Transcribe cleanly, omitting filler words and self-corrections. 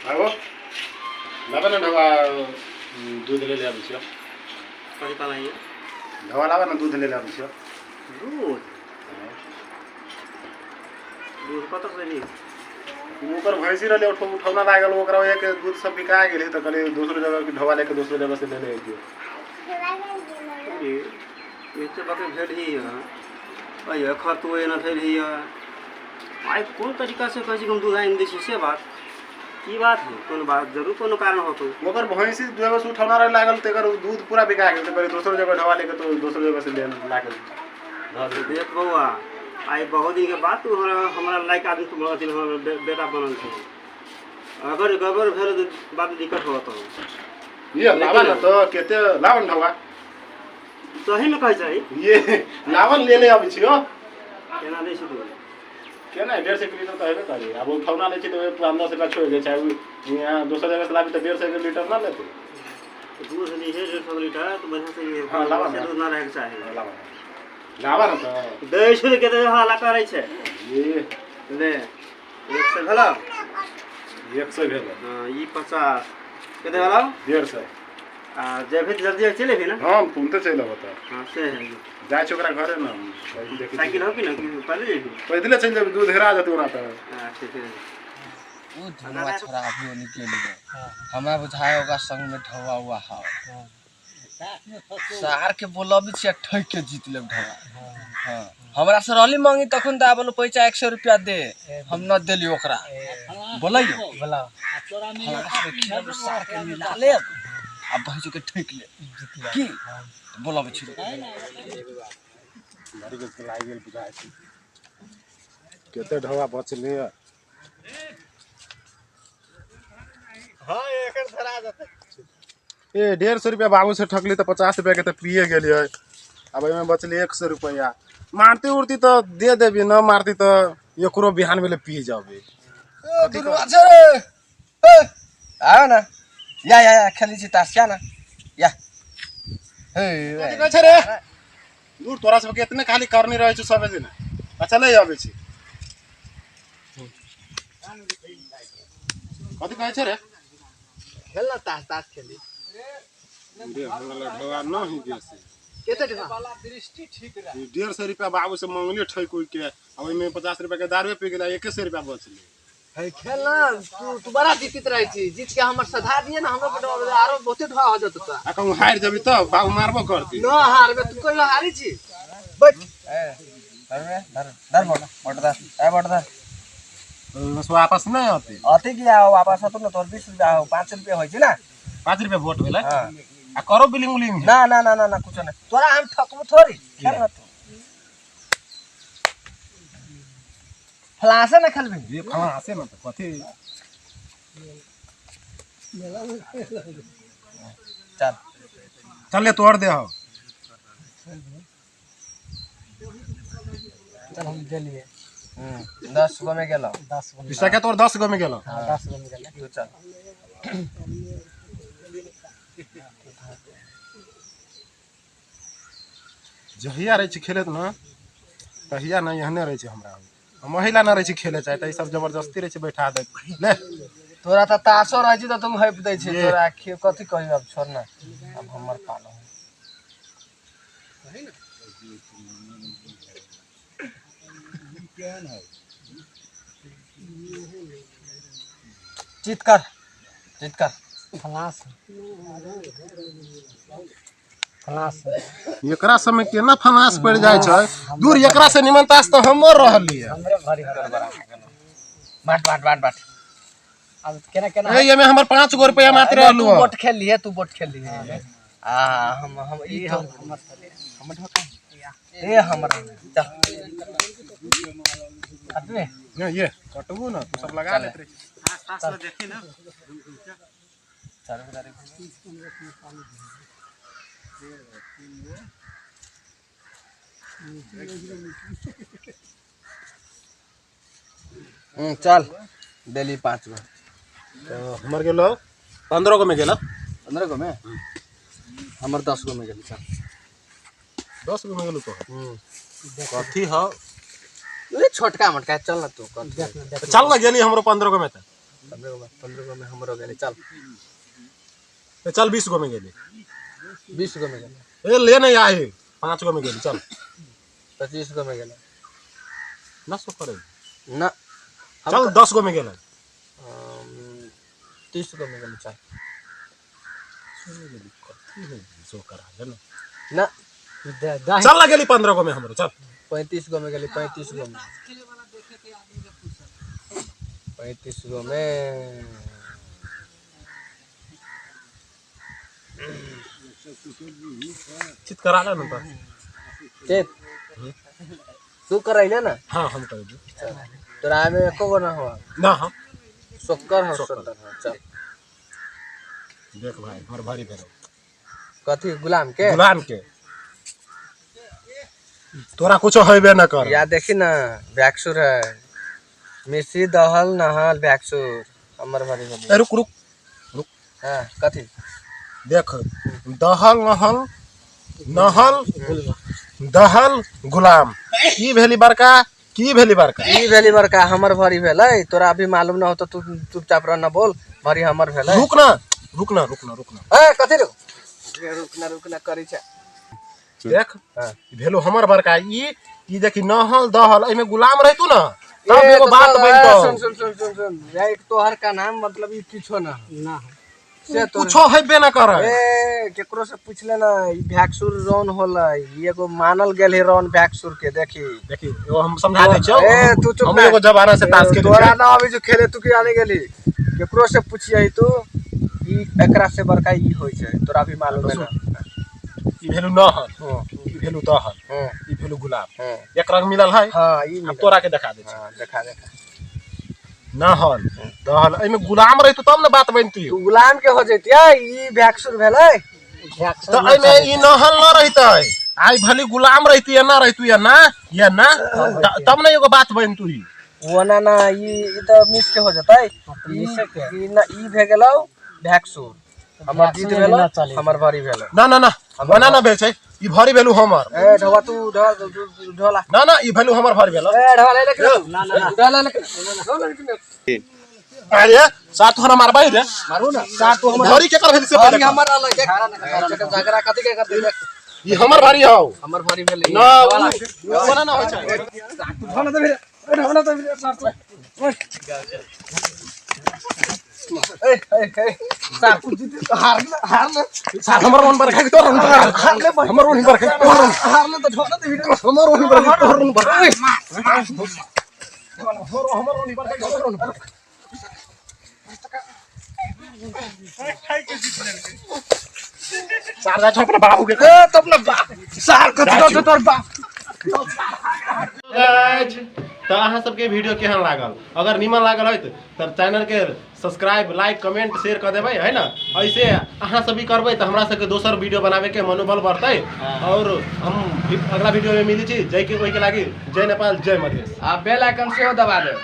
बाबू लाबे ना ढवा दूध ले ले आबै छियौ। कथी कहलियै? ढवा लाबे ना, दूध ले ले आबै छियौ। दूध? दूध कतऽ से लेली? ओकर भैंसी रहलै, उठौना लागल ओकरा, एक दूध सब बिका गेलै, तऽ कहलियै दोसरो जगह के ढवा लेके दोसरो जगह से ले ले अइतियौ। एते बकरी भेल ही अइयो खरतुओ एना भेल ही। आइ कोन तरीका से कहै छी कि हम दूध आनि दै छी, से बात की बात है? कोनो बात जरूर, कोनो कारण होतो। ओकर भैंसी जगह से उठौना रहे लागल, तेकर दूध पूरा बिका गेल, तऽ कहलियै दोसरो जगह ढवा लेके तो दोसरो जगह से ले लाके धऽ देलियै। देख बौआ, आइ बहुत दिन के बाद तू हमरा हमरा लायक आदमी, तू अथी हमर बेटा बनल छै। अगर गड़बड़ भेल तऽ बात दिक्कत होत। ये लाबा ना तो केते लाबन ढवा। सही में कहै छै? ये लाबन, ले ले आबै छियौ। केना दै छी तू? केना, 150 के लीटर तऽ हेबे करी। आब उठौना लै छी तऽ 1500 रुपया छोड़ि दै छै। आब यहाँ दोसर जगह से लाबी तऽ 150 के लीटर ना लेतै। दूध ली है 150 लीटर तऽ बढ़िआँ से हाँ, लाबा से ना। दूध ना रहैके चाही। लाबा लाबा ना तऽ। दै छै तऽ कते हल्ला करै छै। ये। ले, 100 भेलौ। 100 भेलै। हाँ, ई 50 कते भेलौ? 150। आ जेबही तऽ जल्दी चलि अयबही ने? हम तुरन्ते चलि अबऽ तऽ। हाँ, से है। जाइ छी ओकरा घरे ने, देखै छी। साइकिल हो कि ना, कि पैदल जेबही? पैदले चलि जेबै, दूध हेरा जेतै ओना तऽ। हाँ, ठीक है। उ धुनुआ छोड़ा अभी ओनी गेल रहे, हमरा बुझाय ओकरा संग में ढौआ उआ हौ। सार के बोलबी छियै, ठोकि के जीत लेब ढौआ। हाँ, हमरा से रहली मंगी तखन तऽ आबल पैसा 100 रुपया दे, हम न देली ओकरा। बोलैयो खेलब, सार के मिला लेब आ भैंसो के ठोकि लेब की बोलबे छी। गाड़ी के लागि गेल बुझाइ छै। कते ढौआ बचलै? हाँ, एकर धरा जेतै। ए 150 रुपया बाबू से ठकली तऽ 50 रुपया के तऽ पिए गेलियै। आब एहिमे बचलै 100 रुपया। मारती उरती तऽ दे देबी, न मारती तऽ एकरो बिहान भेले पी जाबी। धुनुआ छोड़े, ए आओ ना, या या या, खेली छी ताश, या ना या हे। कथी कहै छै रे? दूर, तोरा सबके एतने खाली करनी रहै छौ सब दिन। अच्छा, ले अबै छी। कथी कहै छै रे? खेल ना ताश, ताश खेली। रे, हमरा लग ढौआ नहीं बेसी। कते ढौआ? दृष्टि ठीक रहे। 150 रुपया बाबू से मंगली ठोक उक के, आ ओहिमे 50 रुपया के दारुए पी गेलै, 100 रुपया बचलै। है, खेल ना तू। तू बड़ा जीतित रहै छी, जीत के हमर सधा दिए ना, हमरो पर आरो बहुते ढौआ हो जतौ तोरा। आ कहूँ हारि जेबी तऽ बाबू मारबो करती। न हारबे। तू कहियो हारी छी? बैठ। ए धर रे, धर धर, बोट बोट धर, ए बोट धर। बस वापस नहि अतै। अथी किया हो? वापस होतो ना, तोर 20 रुपया हो, 5 रुपया होइ छै ना। 5 रुपया वोट भेलै? हाँ। आ करो बिलिंग उलिंग? ना ना ना ना ना, कुछो नहीं, तोरा हम ठकबो थोड़ी। खेल ना तू, फलासे ना खेलबी। ये फलासे ना तऽ कथी? चल। चल ले, तोड़ दे हो। चल, हम गेलिए। 10 गो में गेलो। 10 गो। पिसा के तोर 10 गो में गेलो। हाँ, 10 गो में गेलै। तू चल। जहिया रहै छै खेलैत ने, तहिया ने एहने रहै छै। हमरा महिला न रहै छै खेले चाहे तऽ ई सब जबरदस्ती रहै छै बैठा दे ले। तोरा तऽ तासो रहै छै तऽ तू हैप दै छै। ये। तोरा कथी कहियो, अब छोड़ ना, अब हमर पालो। जीत कर, जीत कर। फलास फलास। एकरा समय केना फनास पड़ि जाइ छै। दूर, एकरा से निमन तास तऽ हमर रहलियै। हमरे भारी। बाट बाट बाट बाट। अब केना केना? ए, एमे हमर 5 गो रुपया मात्र तू रहलू। बोट खेल लिए, तू बोट खेल लिए आ हम ई तो हमर छलै। हमर ढोका ए हमर, चल कटबे। नहीं, ये कटबू ना, तू सब लगा लेत रही। चारू तारीख। चल डेली 5 गो। तो हमर गेलो 15 गो में गेलो। 15 गो में, हमर 10 गो में गेल, चल। 10 गो में गेलो तो कथी हो? अरे, छोटका मोटका, चल ना तू, कथी? चल ना, गेली हमरो 15 गो में तऽ। 15 गो में, 15 गो में हमरो गेलै। चल ए, चल 20 गो में गेली। 20 गो में गेलै। ए ले नहीं आए, 5 गो में गेली। चल 25 गो में गेलै। ना सो करे ना। चल 10 गो में गेलै। 30 गो में गेलै। चल सो करा ले ना। ना चल ना गेली 15 गो में हमरो। चल 35 गो में गेली। 35 गो में, 35 गो में चित करा ले ना तो। चेत तू करैले ना? हाँ हम कर दी। तोरा में एको गो ना हुआ ना। हाँ सोक्कर हो, सोक्कर हो। चल देख भाई हमर भारी भेलो। कथी गुलाम के? गुलाम के तोरा कुछ होबे ना कर। या देखी ना बैकसुर है, मिसी दहल नहल बैकसुर हमर भारी भेलो। ए रुक रुक रुक। हां कथी? देख दहल नहल नहल दहल गुलाम की भेली बड़का, की भेली बड़का? ई भेली बड़का हमर भरी भेलै। तोरा अभी मालूम ना हो तो तू चुपचाप रह ना बोल। भरी हमर भेलै। रुक ना रुक ना रुक ना रुक ना। ए कथी रुक रुकना रुकना करै छै। देख हां भेलो हमर बड़का। ई देखी नहल दहल एमे गुलाम रहितु ना तब एगो बात बनतो। सुन सुन सुन सुन सुन, एक तोहर का नाम मतलब ई किछो ना ना से तो कुछो हेबे ना करे। ए केकरो से पूछ लेना ई भैक्सुर रौन होला, ई एगो मानल गेल है रौन भैक्सुर के। देखी देखी एगो हम समझा दै छियौ। ए तू चुप हम ना। एगो जमाना से ताश खेलै तोरा छियै। ना अभी जो खेले तू की आने गेली। केकरो से पूछिए तू ई एकरा से बड़का ई होई छै। तोरा भी मालूम है ना। ई भेलु नहल, हां ई भेलु दहल, हां ई भेलु गुलाम। हां एक रंग मिलल है। हां ई अब तोरा के देखा दै छी। हां देखा देखा। नहल दहल एमे गुलाम रहितु तब ना बात बनती। तू गुलाम के हो जैतिया। ई भैक्सुर भेलै। तो एमे ई नहल न रहितै, आई भली गुलाम रहितु या ना रहितु या ना या ना तब ना एगो बात बनतु। ई वो ना ना ई त मिस के हो जतै। ई ना ई भे गेलौ भैक्सुर। हमर जीत भेलौ, हमर भरी भेलौ। ना ना ना बना ना भेल छै। ई भरी भेलु हमर। ए ढोवा तू ढोला। ना ना ई भेलु हमर भरी भेलौ। ए ढोला ले के ना ना ढोला ले के। अरे सात हमरा मारबै रे। मारू ना सात तो हमर भरी केकर भेल से भरी पहिले हमर अलग देख। झगड़ा कथि के करते देख। ई हमर भरी हौ। हमर भरी भेलै। ना उ बना ना होइ छै। ढोला त भेल, ए ढोला त भेल सात। ए ए ए सात जीत हार हार ले। सात हमर मन बरखा के तोर हार ले। हमर मन बरखा के तोर हार ले त ढोला त भेल। हमर मन बरखा के तोर बरखा। हमर मन बरखा के तोर बरखा। सार जा अपना बाबू के। ए तो अपना बाप सार कथि तो तोर बाप। तो अहाँ सबके वीडियो केहन लागल? अगर नीमन लागल है तो चैनल के सब्सक्राइब लाइक कमेंट शेयर कर देबै है ना। ऐसे अहाँ सब भी करबै तो हमरा सबके दोसर वीडियो बनावे के मनोबल बढ़तै। और हम अगला वीडियो में मिली छी। जय के ओहि के लागि जय नेपाल जय मधेश। आ बेल आइकन सेहो दबा देब।